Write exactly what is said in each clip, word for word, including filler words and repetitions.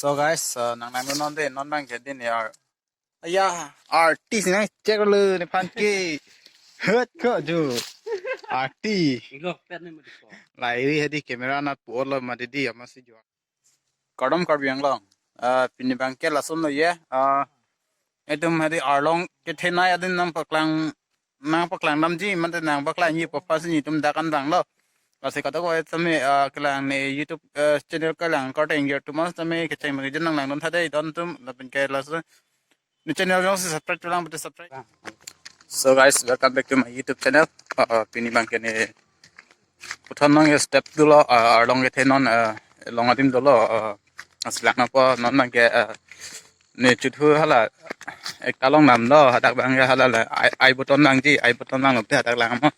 So guys, uh, nang nang non de non bang ke din ya. Aya, artist nang check lo nephan ke. Hot ko jo. Artist. Ingok pet ni mo diko. Lai ri hadi camera nat pu lo ma didi ama si jo. Kardom Karbi Anglong. Uh, pini bang ke lason lo ye. Uh, etum hadi arlong kethenei adin nangpaklang nangpaklang damji mate nangpaklangji pu aphansi netum dak an vanglo. Lasi kadokave tame, ah, kelang ne YouTube, eh, channel kelang korte ingjir atum tame kecheng mangijun nang langdun tha dei don atum lapen ke laso ne channel jongsi subscribe lang pute subscribe. So guys, welcome back to my YouTube channel. Ah, pini bang ke ne puthot nang step dolo, ah, arlong kethe non, ah, long adim dolo, ah, asi lang nangpo non bang ke, ah, ne chuthu hala ekta long namlo hadak bang ke hala le ai, ai button nangji, ai button nang lote hadak lang mo.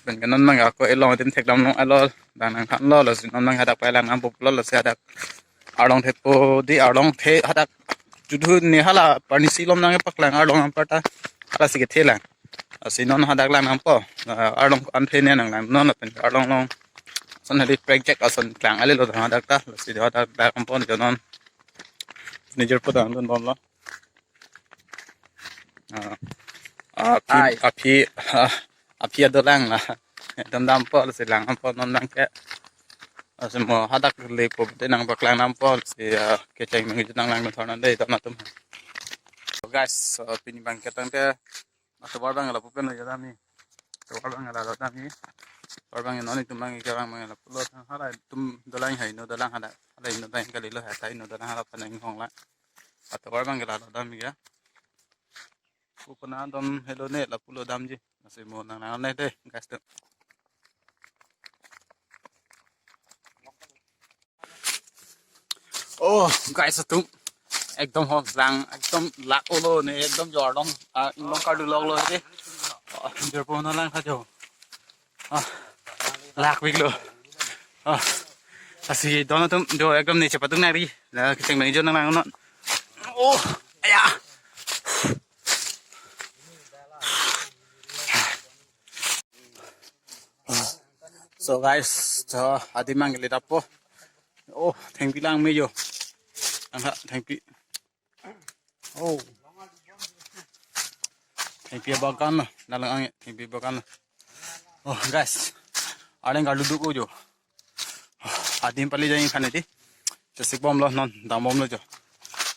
Bang ke non bang ako elong adim thekdam long alo bang nangthanlo, lasi non bang hadak pai lang nang buplo, lasi hadak arlong thepo di arlong the hadak chuthu ne hala parnisi lom nangpaklang arlong nangparta hala si kethe lang. Lasi non hadak lang nangpo, ah, arlong an the ne nang lang non lapen arlong long. Son hadi project ason klang ale lo hadak ta, lasi hadak lang nangpo jo non. Nijor po dang dun bomlo. Ah, aphi, Hai. aphi, ah, aphi adolang la. Dam dampo lasi lang nangpo non bang ke. Lasi mo hadak le po te nangpaklang nangpo lasi, ah, kecheng mangijun nang langdun thor non dei don atum. So guys, so pini bang ke tangte atovar bang lapu pen lo ya dami. Atovar bang la dami. Atovar bang non itum bang ke bang bang lapu lo thang hala itum dolang hai no dolang hala. Hala no dolang kali lo hai tai no dolang hala panang hong la. Atovar bang la dami ya. Ku kona dam helo ne lapu lo damji. Lasi mo nang nang ne de guys de. Oh guys atum, ekdom hok lang, ekdom lak olo ne, ekdom jor long, ah, long kardu lok lo de. Oh, jor po na lang tha jo. Ah, lak bik lo. Ah, asi don atum jo ekdom ne chepatung nari. La kecheng bang jo nang nang non. Oh, aya. So guys, so adim bang le dapo. Oh, thengpi lang me jo. Angha thengpi. Oh. Thengpi bagan lo, dalang ang thengpi bagan lo. Oh guys, arleng kardu duk jo. Adim pali jai khane di. Chesik bomlo non, dam bomlo jo.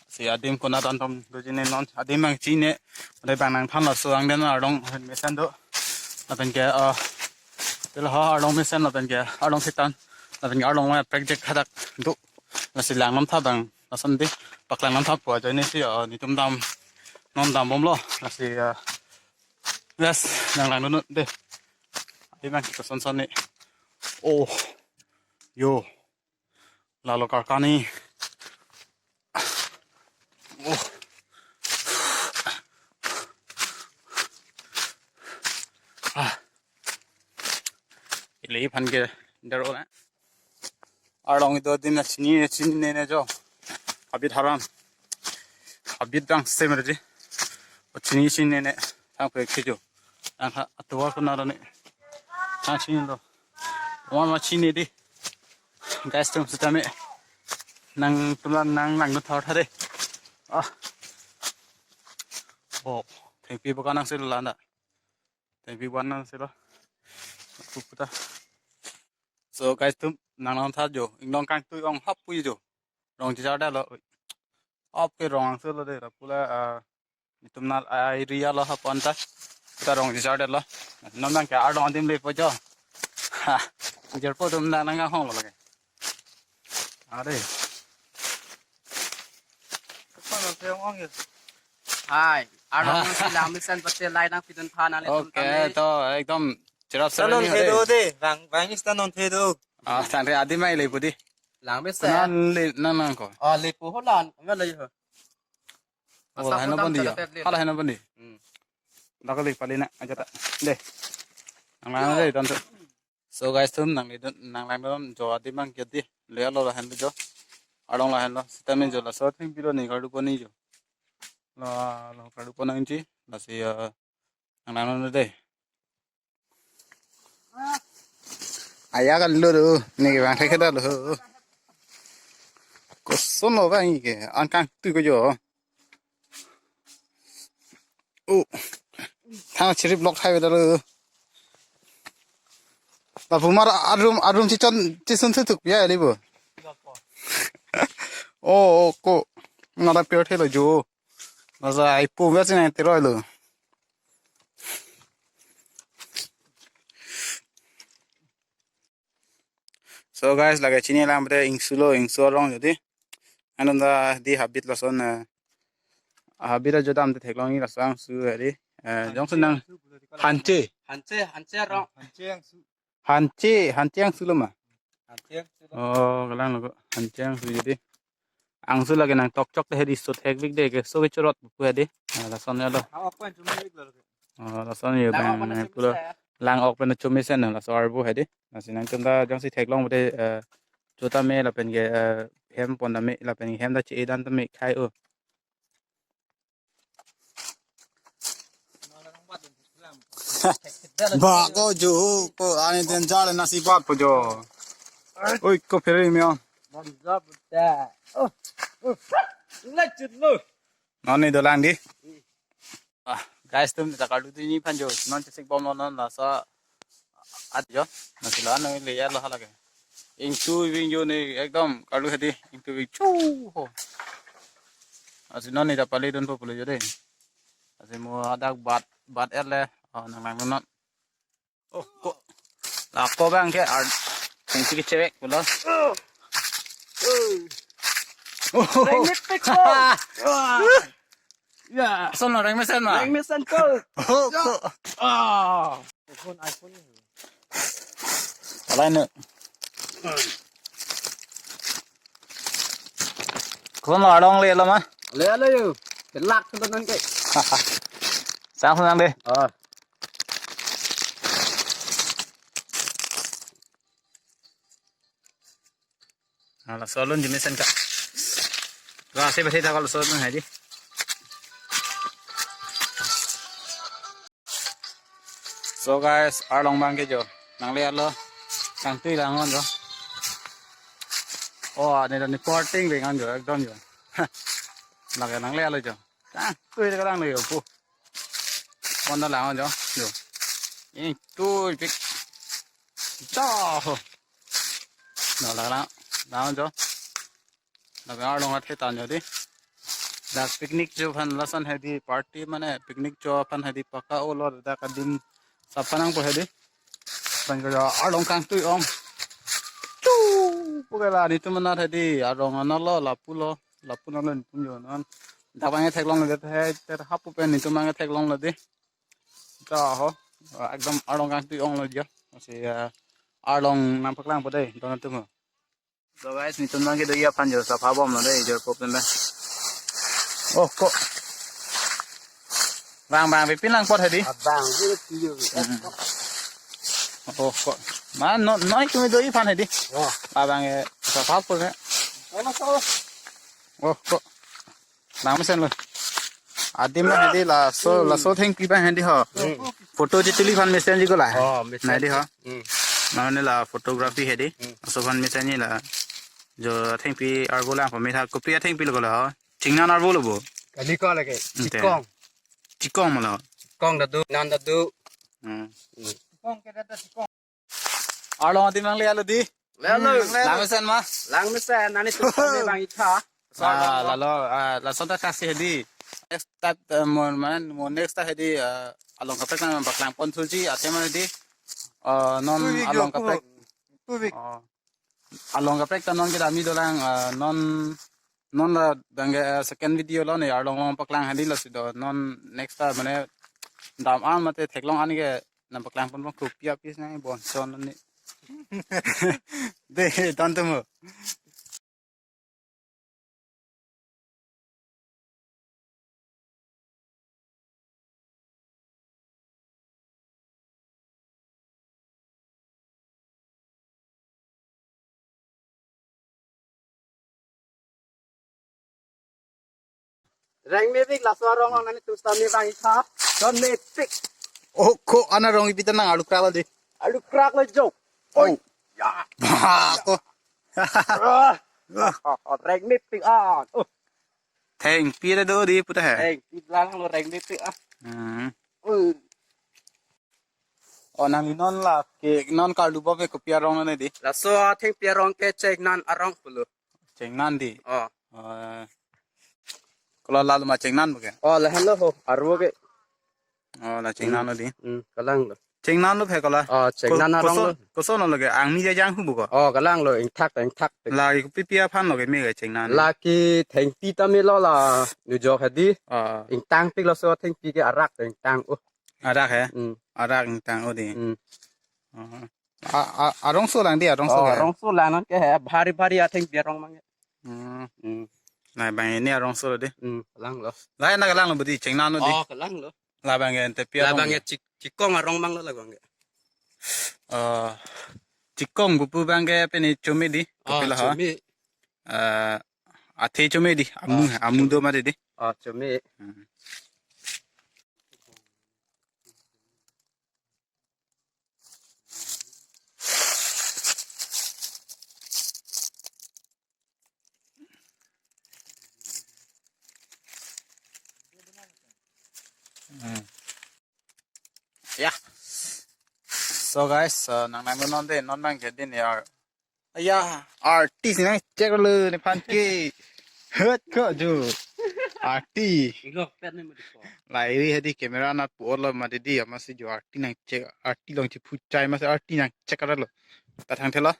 Si adim kona tan tom doji ne non, adim bang chine, ade bang nangthan laso ang den arlong mesen do. Lapen ke, ah, tel ha arlong mesen lapen ke, arlong sitan, lapen ke arlong ma project hadak do. Lasi lang nangtha bang, lason di, paklang nangtha pu ajoine si, ah, netum dam, non dam bomlo, lasi, ah, yes, nang langdun de. Adim bang koson son ne. Oh, yo. Lalo karkani. Oh. Ah. Ili phan ke daro na. Arlong ido din na chini, chinine ne jo. Abit haram. Abit bang semer di. O chini chinine. Thang pe ke jo. Ang ha atovar kona ne. Thang chini lo. Wan ma chini di. Guys atum sitame. Nangtum la nang langdun thor tha de. Ah. Oh, thengpi bagan nang silo landa. Thengpi bagan nang silo. Kukuta. So guys atum nang nang tha jo. Inglong kangtui ong hap pu jo. Rong chichar dalo. Ap ke rong ang silo de. Lapu la, ah, netum nal area lo ha pon ta. Ta rong chichar dalo. Non bang ke arlong adim lepo jo. Ha. Jer po tum nang nang hong lo lage. Are. Hai, arlong Ha. si lang mesen pate lai nangpidun phan ale tum Okay, kami. to ekdom cherap Tanon serani the do hare. de, bang bang is tanon the do. Ah, tangte adim bang lepo di. Lang mesen. Nan le nan nang ko. Oh, lepo holan. Enggak lagi ho. Oh, Masa lahin pun pon di tam ya. Hala hena pon di. Hmm. Dakali pali na aja ta. De. Nang lang de tontu. So guys atum nang le nang langdun jo adim bang ke di. Le alo lahin jo. Arlong lahin lo. Sitame jo laso thengpi lo ne kardu pon ne jo. La lo kardu pon nangji. Lasi, eh, nang langdun de. Aya kan lo do. Ne bang thek da lo. Kus ton lo bang ke, angkang tu ko jo. Oh. Thang chirip lok thai beda lo. Lapu mar arum, arum chichon, chisun thuthuk ya, di bo. Oh, oh, ko. Nada per thelo jo. Masa ipu bia sinai teroi lo. So guys, lake chini lang pute ingsu lo, ingsu arong jadi. Ananda di habit lason, eh, habit ajo dam te theklong ni lason su hari. Eh, jongsi nang hanche. Hanche, hanche arong. Hanche angsu. Hanche, hanche angsu lo ma. Hanche angsu lo. Oh, kalang lo ko. Hanche angsu jadi. Angsu lake nang tokchok te hedi so thek bik de ke so ke chorot pu hedi. Ah, lason ya lo. Ang ok pen chumi bik lo ke. Oh, lason ya. Lang ok bang pen chumi pura sa ya. Lang ok pen chumi sen na laso arbu hedi. Lasi nangtum ta jongsi theklong pute, eh, chota me lapen ke, eh, hem pon ta me lapen hem ta che dan ta me khai o. Ba ko jo ko ani den jale nasi bat po jo. Oi ko phere me on. Non ni dolang di. Ah, guys, tum ta karlu di ni phan jo. Non chesik bom non non laso at jo. Nasi lo ano le ya lo halake. Ingtu ving jo ni ekdom karlu hedi. Ingtu ving chu ho. Asi non ni ta pali dun po pulo jo de. Asi mo adak bat, bat er le. Oh, nang lang non. Oh, ko. La ko bang ke ar. Tengsi ke cewek pulo. Oh. Rengmit pik ko. Ya. Son lo rengmesen ma. Rengmesen ko. Oh, ko. Ah. Alai ne. Koson lo arong le lo ma? Le lo yo. Kelak ko non ke. Sang sang de. Ah. Ala solun jimisen ka. Ga se bese ta kal solun hai di. So guys, arlong bang ke jo. Nang le alo. Kangtui lang on jo. Oh, ani dan ni porting beng on jo, ekdom jo. Lake nang le alo jo. Kangtui le kalang le jo. Pu. Pon da lang on jo. Jo. Ingtui pik. Jo. No lang lang. Lang on jo. Lapen arlong athe tan jo di. Dak picnic jo aphan lason hedi party mane picnic jo aphan hedi paka olo dak adim sapa nangpo hedi. Lapen ke arlong kangtui ong. Chu pu ke la netum anat hedi arong anatlo lapulo lapu nanglo netum jo non. Dak bang theklong le the ter hapu pen netum bang theklong le di. Ta ho ekdom arlong kangtui ong lo jo. Masi, eh, arlong nangpaklangpo dei don atum ho. So guys, netum nang kedo iya aphan jo sapha bom lo dei, jor pop pen. Oh, ko. Bang bang pipin lang pot hedi. Abang, ini tiyo. Hmm. Oh, ko. Ma no no itu do iphan hedi. Oh. Abang e sapha pot ne. Ano sa? Oh, ko. Nang mesen lo. Adim bang hedi laso, laso thengpi bang hedi ho. Hmm. Photo chituli aphan mesen ji ko la. Oh, mesen. Nai di ho. Hmm. Mane la photography hedi. Hmm. Laso aphan mesen ji la. Jo thengpi arvo lang pame tha kopi athengpi lo ko la ho. Chingnan arvo lo bo. Kali ko lake. Hmm, te. Chikong. Chikong ma lo. Chikong dadu, nan dadu. Hmm. Hmm. Arlong adim nang le alo di. Le alo. Hmm, lang mesen ma. Lang mesen, nani tu kami bang itha. Ah, lalo, ah, lason ta kasi hedi. Next step, eh, mo, man, mo next ta hedi, eh, along kaprek nangpaklang pon thuji, athema hedi. Eh, non along kaprek. Tuvik. Oh. Along kaprek ta non kedam dolang, eh, non, non la dang, eh, second video lo ne arlong along paklang hedi lasi do. Non next ta mane dam an mate theklong an ke nangpaklang pon pon kopi apis nang bon son ni. De, tantu mo. Reng mebik laso arong nani tustam ni bang itha. Don mepik. Oh, ko ana rong ipita nang alu krak lo di. Alu krak lo jo. Oi. Ya. Ba, ko. Ah. Oh, oh, oh, rengmepik ah. Oh, Thengpi ta do dei puta he. Thengpi lang lo, rengmepik ah. Hmm. Uh. Oh, nangli non la ke non karlu bom ke kopi arong lo ne dei? Laso athengpi arong ke chengnan arong pulo. Chengnan dei. Oh. Oh. Kola lalu ma chengnan bo ke? Oh, lahenlo ho, arvo ke. Oh, la chengnan lo dei. Hmm, kalang lo. Chengnan lo phe kola. Oh, chengnan Ko-, arong koson, lo. Koson lo ke? Angni jajang hu bo ko? Oh, kalang lo, ingthak, ingthak. La kopi pi aphan lo ke me ke chengnan? La ke thengpi ta me lo la, nu jok hedi. Oh. Ingtangpik laso thengpi ke, arak ingtang. Oh. Arak he? Hmm. Arak ingtang, oh dei. Hmm. Oh. A, a, arongso lang dei, arongso Oh, ke? Arongso lang non ke he, bhari bhari athengpi arong mang. Hmm. Hmm. Nai bang ini arongso lo dei. Hmm, lang lo. La na kalang lo budi chengnan lo dei. Oh, kalang lo. La bang ke ante pi La arong bang lo? Ke chik-, chikong arong mang lo la bang ke. Oh, chikong pupu bang ke pini chome dei. Oh, kopi la ha? Chome. Eh, athe chome dei, amu, Oh, amu chome. Do mati dei. Oh, chome. Hmm. Hmm. Ya. So guys, uh, nang nang non dei, non bang ke dei ni ar. Ya, artist nang check lo nephan ke. Hot ko jo. Artist. Ilo pen ni mo dei ko. La iri hedi camera nat pu-ot lo mati dei, amatsi jo artist nang check, artist along chephu chai, amatsi artist nang check lo. Ta thangthe lo.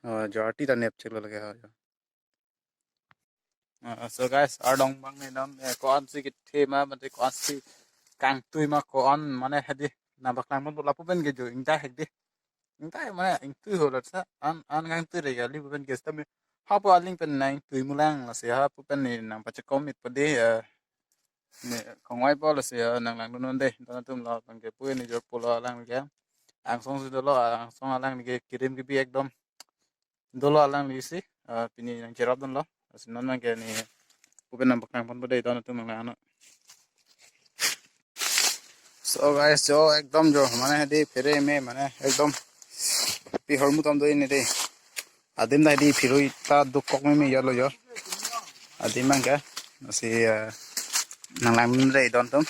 Oh, jo artist ta nep check lo lake ha jo. Ah, so guys, ardong bang ne dam, eh, ko-an si kethe ma, mate ko-an si kangtui ma, ko-an mane hedi, nang paklang pon lapu pen ke jo, ingta hek dei. Ingta mane ingtui ho lat sa, an, an kangtui re kali pu pen ke sitame. Hapu aling pen nang ingtui mulang lasi hapu pen ne nang pachekom it pa dei, eh, ne kongwai po lasi, eh, nang langdun non dei, don atum la pen ke pu ne jor pulo alang ke. Angsong si dolo, angsong alang ke kirim kebi ekdom. Dolo alang lisi, ah, pini nang cherap dunlo. Lasi non nang ke ne pu pen nang paklang pon po dei, don atum lang ano. So guys, jo ekdom jo mane hedi phere me mane ekdom pi hormu tom do ini dei. Adim ta hedi phirui ta dukok meme jo lo jo. Adim bang ke. Lasi, ah, nang lang dei don atum.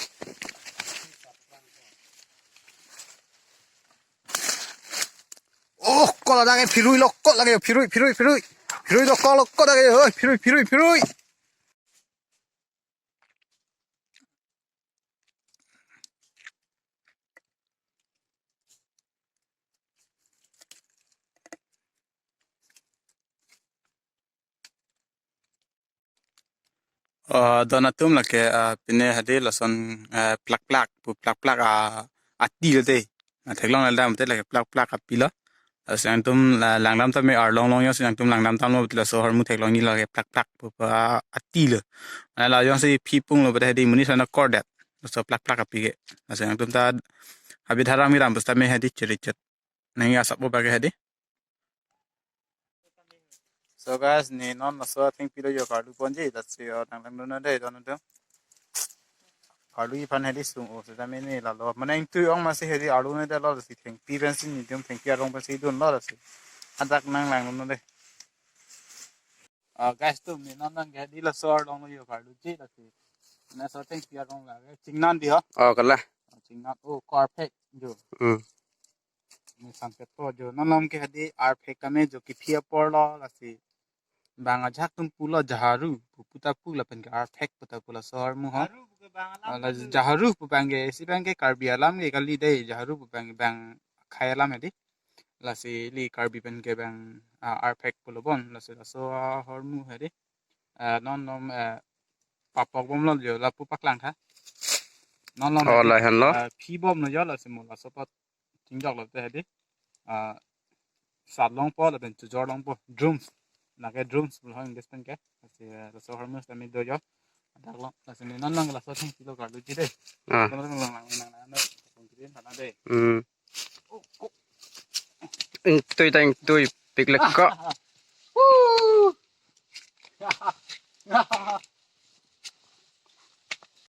Oh, kola lake phirui lo, kola lake phirui, phirui, phirui. Phirui lo, kola, kola lake, oi, phirui, phirui, phirui. Ah, don atum lake, ah, pine hadi lason, ah, plak plak, pu plak plak, ah, ati lo dei. Ah, theklong lal dam te lake plak plak api lo. Lason nangtum la-, langdam tame arlong long yo, si nangtum langdam tam lo, laso hormu theklong ni lake plak plak, pu pa ati lo. Mane la jongsi phi pung lo, bade hadi muni sana kordet. Laso plak plak api ke. Lason nangtum ta habit haram hiram, bus tame hadi chiri chet. Nang ya sap bo bage hadi. So guys, ne non laso athengpi lo jo karlu ponji, that's it, nang langdun non dei, don atum. Karlu iphan hadi sung o, seta mene lalo. Mane ingtui ong amatsi hadi arlu ne dei lo, lasi thengpi pensi netum thengpi arong pensi dun lo lasi. Adak nang langdun non dei. Ah, guys, atum ne non nang ke hadi laso arlong lo jo karluji lasi. Laso thengpi arong lake chingnan dei ho. Oh, kala. Ah, chingnan, oh, karphek jo. Hmm. Ne sangket po jo. Non along ke hadi arphek tame jo kephi apor lo lasi. Bang ajahak atum pulo jaharu, pu puta pu lapen ke arphek puta pu laso hormu ho. Jaharu pu ke bang alam Ah, la pu ke. Jaharu pu bang ke, si bang ke Karbi alam ke kali dei, jaharu pu bang ke bang akhai alam hadi. Lasi ili Karbi pen ke bang, ah, arphek pulo bon, lasi laso, ah, hormu hadi. Ah, non non, eh, papok bom lo jo, lapu paklang tha. Non non Oh, hadi, lahenlo. Ah, phi bom lo jo, lasi mo laso apot chingjok lo te hadi. Ah, sat longpo lapen chojor longpo, drums. Lake drums pulo ho English pen ke. Lasi, eh, laso hormu sitame do jo. Adak lo, lasi ne non nang laso athengpi lo karluji dei. Ah. Nang lang lang lang lang. Kongkrin sana dei. Hmm. Oh, oh. Ingtui ta ingtui pik lek ko. Woo!